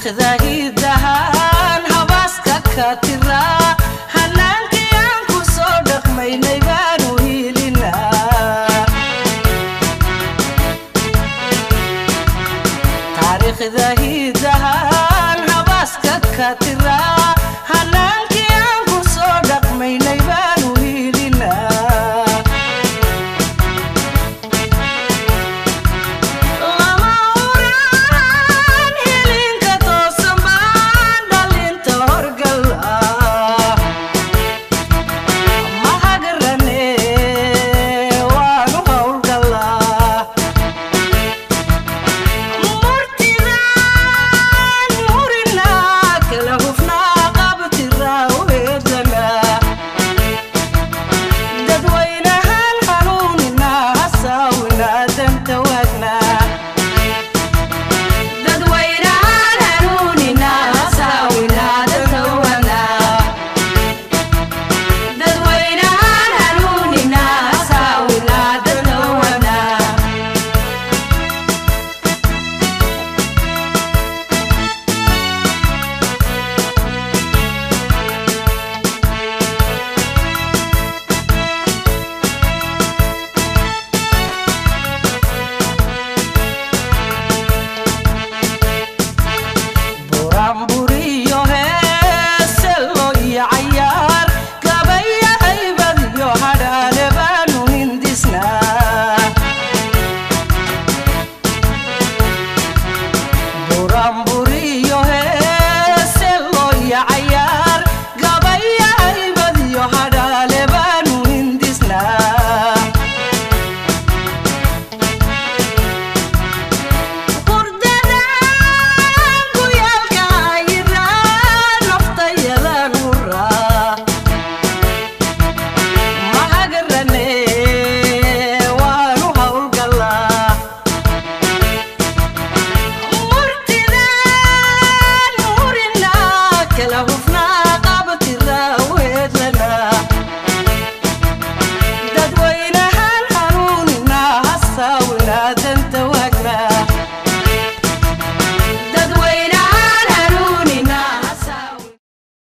Taariikhda hidahan habaaska ka tiraa, hanaankii aan ku soo dhaqmaynay baanu hiilinaa. Taariikhda hidahan habaaska ka tiraa, hanaankii aan ku soo dhaqmaynay baanu hiilinaa. Lama huraan hilinka toosan baan dhalinta horgala, ma hagarane waanu howlgalaa. Murtidaan murinaa kala hufnaa qabtiraa u heeganaa, dadweynahan hanuuninaa hasaawinaa danta waagnaa. Dadweynahan hanuuninaa hasaawinaa danta waagnaa. Dadweynahan hanuuninaa hasaawinaa danta waagnaa. Buraanburiyo heeselo iyo cayaar, gabaya haybad iyo hadhaale baanu hindisnaa. Buraanburiyo heeselo iyo cayaar, gabaya haybad iyo hadhaale baanu hindisnaa. Hurdadan guyaalka hayiraa naftayadan huraa, ma hagarane waanu howlgalaa. Murtidaan murinaa kala